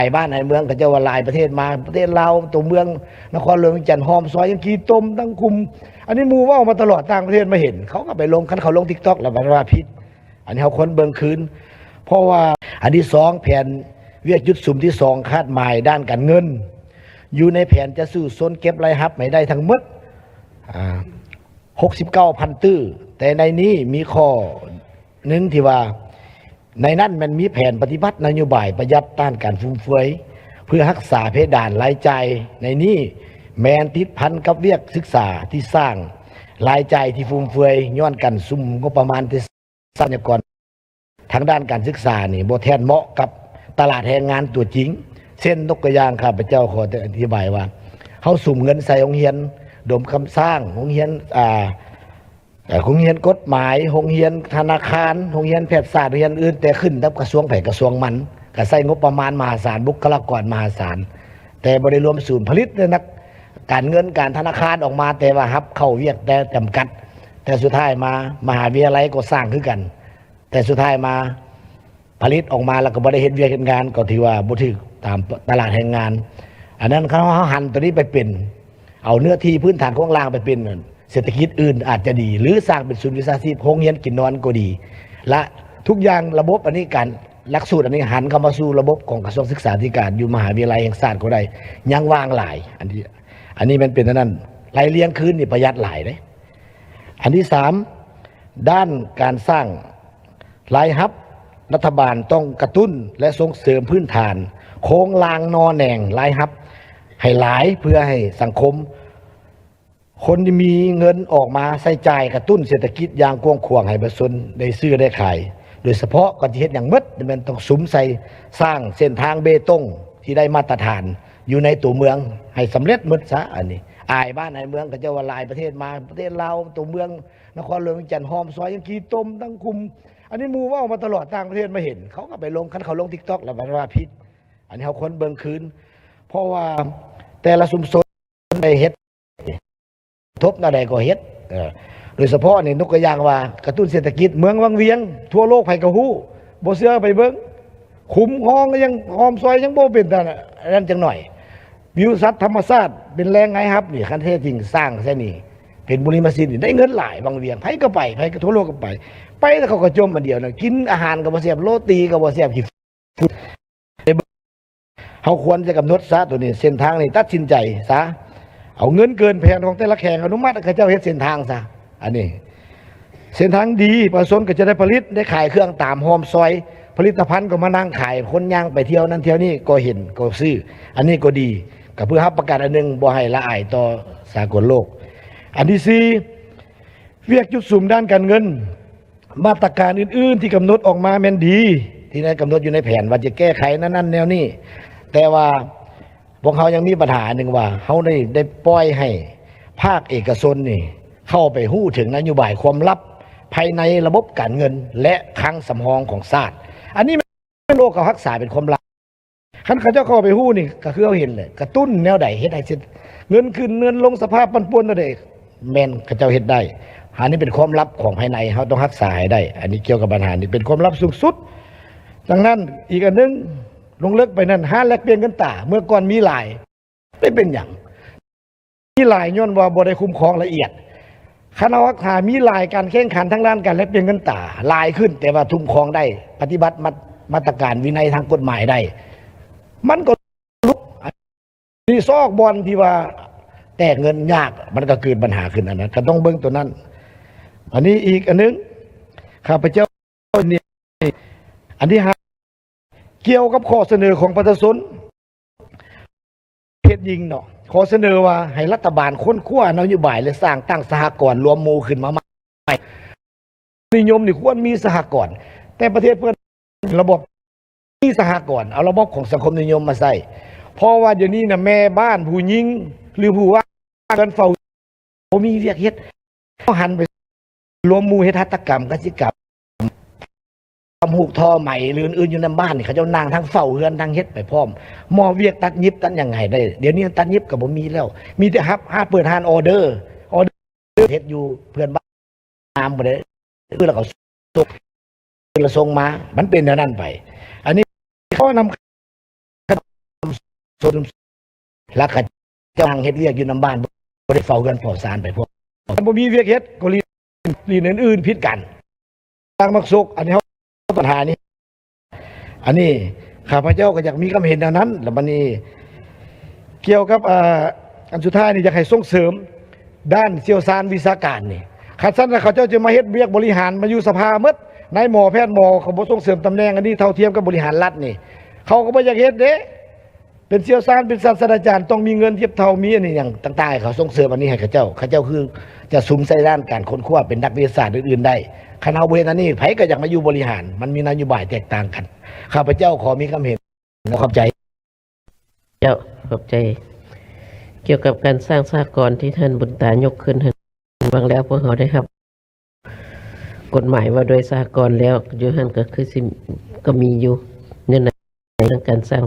ຍບ້ານໃນເມືອງ ເຂົາເຈົ້າວ່າຫຼາຍປະເທດມາ ປະເທດລາວ ຕົວເມືອງນະຄອນຫຼວງວຽງຈັນ ຫອມຊອຍ ຍັງຂີ້ຕົມ ທັງຂຸມ. ອັນນີ້ໝູ່ເວົ້າມາຕະຫຼອດ ຕ່າງປະເທດມາເຫັນ ເຂົາກໍໄປລົງ ຄັນເຂົາລົງ TikTok ແລ້ວມັນວ່າຜິດ. ອັນນີ້ເຮົາຄວນເບິ່ງຄືນ ເພາະວ່າ ອັນທີສອງ ແຜນວຽກຈຸດສຸມທີສອງ ຄາດໝາຍດ້ານການເງິນ ຢູ່ໃນແຜນຈະສູ້ຊົນເກັບລາຍຮັບໃຫ້ໄດ້ທັງໝົດ ອ່າ ຫົກສິບເກົ້າພັນຕື້ ແຕ່ໃນນີ້ມີຂໍ້ໜຶ່ງທີ່ວ່າ ໃນນັ້ນແມ່ນມີແຜນປະຕິບັດນະໂຍບາຍປະຢັດຕ້ານການຟຸມເຟືອຍ ເພື່ອຮັກສາເພດານລາຍຈ່າຍ. ໃນນີ້ແມ່ນຕິດພັນກັບວຽກສຶກສາທີ່ສ້າງລາຍຈ່າຍທີ່ຟຸມເຟືອຍ ຍ້ອນການສຸມງົບປະມານແຕ່ຊັບພະຍາກອນທາງດ້ານການສຶກສານີ້ບໍ່ແທດເໝາະກັບຕະຫຼາດແຮງງານຕົວຈິງ. ເຊັ່ນ ຍົກຕົວຢ່າງ ຂ້າພະເຈົ້າຂໍອະທິບາຍວ່າ ເຮົາສຸມເງິນໃສ່ໂຮງຮຽນດົມຄຳຊ້າງ, ໂຮງຮຽນ ອ່າ ເອີ່ ໂຮງຮຽນກົດໝາຍ, ໂຮງຮຽນທະນາຄານ, ໂຮງຮຽນແພດສາດ, ໂຮງຮຽນອື່ນ ແຕ່ຂຶ້ນກັບກະຊວງໃຜກະຊວງມັນ, ກະໃຊ້ງົບປະມານມະຫາສານ, ບຸກຄະລາກອນມະຫາສານ, ແຕ່ບໍ່ໄດ້ລວມສູນຜະລິດ ແຕ່ນັກການເງິນການທະນາຄານອອກມາ, ແຕ່ວ່າຮັບເຂົ້າວຽກແຕ່ຈຳກັດ, ແຕ່ສຸດທ້າຍມາ ມະຫາວິທະຍາໄລກໍສ້າງຄືກັນ, ແຕ່ສຸດທ້າຍມາ ຜະລິດອອກມາແລ້ວກໍບໍ່ໄດ້ເຮັດວຽກເຮັດງານ ກໍຖືວ່າບໍ່ຖືກຕາມຕະຫຼາດແຮງງານ. ອັນນັ້ນ ຄັນເຮົາຫັນຕົວນີ້ໄປເປັນ ເອົາເນື້ອທີ່ພື້ນຖານໂຄງລ່າງໄປເປັນເສດຖະກິດອື່ນອາດຈະດີ ຫຼື ສ້າງເປັນສູນວິຊາຊີບ ໂຮງຮຽນກິນນອນກໍດີ ແລະ ທຸກຢ່າງລະບົບອັນນີ້ ການຫຼັກສູດອັນນີ້ຫັນເຂົ້າມາສູ່ລະບົບຂອງກະຊວງສຶກສາທິການ ຢູ່ມະຫາວິທະຍາໄລແຫ່ງຊາດກໍໄດ້ ຍັງວ່າງຫຼາຍ. ອັນນີ້ ອັນນີ້ມັນເປັນອັນນັ້ນ ໄລ່ລຽງຄືນນີ້ປະຢັດຫຼາຍເດ້. ອັນທີສາມ ດ້ານການສ້າງ ລາຍຮັບ ລັດຖະບານຕ້ອງກະຕຸ້ນ ແລະ ສົ່ງເສີມພື້ນຖານໂຄງລ່າງໜໍ່ແໜງລາຍຮັບໃຫ້ຫຼາຍ ເພື່ອໃຫ້ສັງຄົມຄົນທີ່ມີເງິນອອກມາໃຊ້ຈ່າຍ ກະຕຸ້ນເສດຖະກິດຢ່າງກວ້າງຂວາງ ໃຫ້ປະຊາຊົນໄດ້ຊື້ໄດ້ຂາຍ. ໂດຍສະເພາະກ່ອນຊິເຮັດຫຍັງໝົດ ແມ່ນຕ້ອງສຸມໃສ່ສ້າງເສັ້ນທາງເບຕົງທີ່ໄດ້ມາດຕະຖານຢູ່ໃນຕົວເມືອງໃຫ້ສຳເລັດໝົດຊະ. ອັນນີ້ອາຍບ້ານອາຍເມືອງ ເຂົາເຈົ້າວ່າຫຼາຍປະເທດມາ ປະເທດລາວ ຕົວເມືອງ ນະຄອນຫຼວງວຽງຈັນ ຫອມຊອຍ ຍັງຂີ້ຕົມ ທັງຂຸມ. ອັນນີ້ໝູ່ເວົ້າມາຕະຫຼອດ ຕ່າງປະເທດມາເຫັນ ເຂົາກໍໄປລົງ ຄັນເຂົາລົງ TikTok ແລ້ວມັນວ່າຜິດ. ອັນນີ້ເຮົາຄວນເບິ່ງຄືນ ເພາະວ່າແຕ່ລະຊຸມຊົນໄດ້ເຮັດ ທົບແນວໃດກໍເຮັດ. ເອີ ໂດຍສະເພາະນີ້ ຍົກຕົວຢ່າງວ່າ ກະຕຸ້ນເສດຖະກິດເມືອງວັງວຽງ ທົ່ວໂລກໃຜກໍຮູ້ ບໍ່ເຊື່ອໄປເບິ່ງ ຂຸມຄອງຍັງ ຫອມຊອຍຍັງບໍ່ເປັນຕານັ້ນຈັກໜ້ອຍ. ວິວທັດທຳມະຊາດເປັນແຫຼ່ງລາຍຮັບນີ້ ຄັນແທ້ຈິງສ້າງໃສ່ນີ້ ເປັນບຸລິມະສິດນີ້ ໄດ້ເງິນຫຼາຍວັງວຽງ ໃຜກໍໄປ ໃຜກໍ ທົ່ວໂລກກໍໄປ ໄປແລ້ວເຂົາກໍຈົ່ມອັນດຽວນັ້ນ ກິນອາຫານກໍບໍ່ແຊບ ໂລຕີກໍບໍ່ແຊບ ຂີ້ຝຸ່ນ. ເຮົາຄວນຈະກຳນົດຊະໂຕນີ້ ເສັ້ນທາງນີ້ຕັດສິນໃຈຊະ ເອົາເງິນເກີນແຜນຂອງແຕ່ລະແຂວງອະນຸມັດ ເຂົາເຈົ້າເຮັດເສັ້ນທາງຊະ. ອັນນີ້ເສັ້ນທາງດີ ປະຊາຊົນກໍຈະໄດ້ຜະລິດ ໄດ້ຂາຍເຄື່ອງຕາມຫ້ອມຊອຍ ຜະລິດຕະພັນກໍມານັ່ງຂາຍ ຄົນຍ່າງໄປທ່ຽວນັ້ນທ່ຽວນີ້ກໍເຫັນກໍຊື້. ອັນນີ້ກໍດີ ກໍເພື່ອຮັບປະກັນອັນໜຶ່ງ ບໍ່ໃຫ້ລະອາຍຕໍ່ສາກົນໂລກ. ອັນທີສີ່ ວຽກຈຸດສຸມດ້ານການເງິນ ມາດຕະການອື່ນໆທີ່ກຳນົດອອກມາແມ່ນດີ ທີ່ໄດ້ກຳນົດຢູ່ໃນແຜນວ່າຈະແກ້ໄຂນັ້ນໆແນວນີ້ ແຕ່ວ່າພວກເຮົາຍັງມີບັນຫາໜຶ່ງວ່າ ເຮົາໄດ້ ໄດ້ປ່ອຍໃຫ້ພາກເອກະຊົນນີ້ເຂົ້າໄປຮູ້ເຖິງນະໂຍບາຍຄວາມລັບພາຍໃນລະບົບການເງິນ ແລະ ຄັງສຳຮອງຂອງຊາດ. ອັນນີ້ແມ່ນໂລກເຂົາຮັກສາເປັນຄວາມລັບ. ຄັນເຂົາເຈົ້າເຂົ້າໄປຮູ້ນີ້ ກໍຄືເຮົາເຫັນແຫຼະ ກະຕຸ້ນແນວໃດເຮັດໃຫ້ເສດ ເງິນຂຶ້ນເງິນລົງ ສະພາບປັ່ນປ່ວນແນວໃດ ແມ່ນເຂົາເຈົ້າເຮັດໄດ້. ອັນນີ້ເປັນຄວາມລັບຂອງພາຍໃນ ເຮົາຕ້ອງຮັກສາໃຫ້ໄດ້. ອັນນີ້ກ່ຽວກັບບັນຫານີ້ເປັນຄວາມລັບສູງສຸດ. ດັ່ງນັ້ນ ອີກອັນໜຶ່ງ ລົງເລິກໄປນັ້ນ ຮ້ານແລກປ່ຽນເງິນຕາ ເມື່ອກ່ອນມີຫຼາຍ ໄດ້ເປັນຫຍັງ? ມີຫຼາຍຍ້ອນວ່າບໍ່ໄດ້ຄຸ້ມຄອງລະອຽດ. ຄັນເຮົາຮັກສາມີຫຼາຍ ການແຂ່ງຂັນທາງດ້ານການແລກປ່ຽນເງິນຕາຫຼາຍຂຶ້ນ ແຕ່ວ່າຄຸ້ມຄອງໄດ້ ປະຕິບັດມາດ ມາດຕະການວິໄນທາງກົດໝາຍໄດ້ ມັນກໍຫຼຸດ. ອັນນີ້ຊອກບ່ອນທີ່ວ່າແຕກເງິນຍາກ ມັນກໍເກີດບັນຫາຂຶ້ນ. ອັນນັ້ນກໍຕ້ອງເບິ່ງຕົວນັ້ນ. ອັນນີ້ອີກອັນໜຶ່ງ ຂ້າພະເຈົ້ານີ້ ອັນທີຫ້າ ກ່ຽວກັບຂໍ້ສະເໜີຂອງປະຊາຊົນ ເພດຍິງເນາະ ຂໍສະເໜີວ່າໃຫ້ລັດຖະບານຄົ້ນຄວ້ານະໂຍບາຍ ແລະ ສ້າງຕັ້ງສະຫະກອນລວມໝູ່ຂຶ້ນມາໃໝ່. ນິຍົມນີ້ຄວນມີສະຫະກອນ ແຕ່ປະເທດເພື່ອນລະບົບມີສະຫະກອນ ເອົາລະບົບຂອງສັງຄົມນິຍົມມາໃຊ້ ເພາະວ່າດຽວນີ້ນະ ແມ່ບ້ານຜູ້ຍິງ ຫຼື ຜູ້ວ່າງງານເຝົ້າ ບໍ່ມີວຽກເຮັດ ເຮົາຫັນໄປລວມໝູ່ເຮັດຫັດຖະກຳ ກະສິກຳ ທຳຮູບທໍໄໝ ຫຼື ອື່ນໆ ຢູ່ນຳບ້ານນີ້ ເຂົາເຈົ້ານັ່ງທັງເຝົ້າເຮືອນ ທັງເຮັດໄປພ້ອມ ມອບວຽກຕັດຫຍິບຕັດຫຍັງໃຫ້ໄດ້. ດຽວນີ້ຕັດຫຍິບກໍບໍ່ມີແລ້ວ ມີແຕ່ຮັບ ຫາເປີດຮ້ານອໍເດີ ອໍເດີເຮັດຢູ່ເພື່ອນບ້ານ ງາມບໍ່ໄດ້ ຄືລະເຂົາສົ່ງ ຄືລະສົ່ງມາ ມັນເປັນແນວນັ້ນໄປ. ອັນນີ້ຂໍນຳ ຊົນ ແລ້ວເຂົາເຈົ້ານັ່ງເຮັດວຽກຢູ່ນຳບ້ານ ບໍ່ໄດ້ເຝົ້າເຮືອນເຝົ້າຊານໄປພວກ ມັນບໍ່ມີວຽກເຮັດ ກໍລີ້ນອື່ນໆຜິດກັນ ຕ່າງມັກສົກ ອັນນີ້ເຮົາ ບັນຫານີ້ ອັນນີ້ຂ້າພະເຈົ້າກໍຢາກມີຄຳເຫັນແນວນັ້ນ. ແລ້ວບັດນີ້ກ່ຽວກັບ ເອີ ອັນສຸດທ້າຍນີ້ ຢາກໃຫ້ສົ່ງເສີມດ້ານຊ່ຽວຊານວິຊາການນີ້. ຄັນຊັ້ນນະ ເຂົາເຈົ້າຈະມາເຮັດວຽກບໍລິຫານ ມາຢູ່ສະພາໝົດ ນາຍໝໍ ແພດໝໍ ເຂົາບໍ່ສົ່ງເສີມຕຳແໜ່ງອັນນີ້ເທົ່າທຽມກັບບໍລິຫານລັດນີ້ ເຂົາກໍບໍ່ຢາກເຮັດເດ້. ເປັນຊ່ຽວຊານ ເປັນສາດສະດາຈານ ຕ້ອງມີເງິນທຽບເທົ່າ ມີອັນນີ້ຫຍັງຕ່າງໆ ໃຫ້ເຂົາສົ່ງເສີມອັນນີ້ໃຫ້ເຂົາເຈົ້າ ເຂົາເຈົ້າຄືຈະສຸມໃສ່ດ້ານການຄົ້ນຄວ້າ ເປັນນັກວິທະຍາສາດອື່ນໆໄດ້. ຄັນເຮົາບໍ່ເຮັດອັນນີ້ ໃຜກໍຢາກມາຢູ່ບໍລິຫານ ມັນມີນະໂຍບາຍແຕກຕ່າງກັນ. ຂ້າພະເຈົ້າຂໍມີຄຳເຫັນ ຂອບໃຈ. ເຈົ້າ ຂອບໃຈ. ກ່ຽວກັບການສ້າງສະຫະກອນທີ່ທ່ານບຸນຕາຍົກຂຶ້ນຫັ້ນ ຫວັງແລ້ວພວກເຮົາໄດ້ຮັບ ກົດໝາຍວ່າດ້ວຍສະຫະກອນແລ້ວ ຢູ່ຫັ້ນກໍຄືຊິ ກໍມີຢູ່ໃນນັ້ນ ເລື່ອງການສ້າງ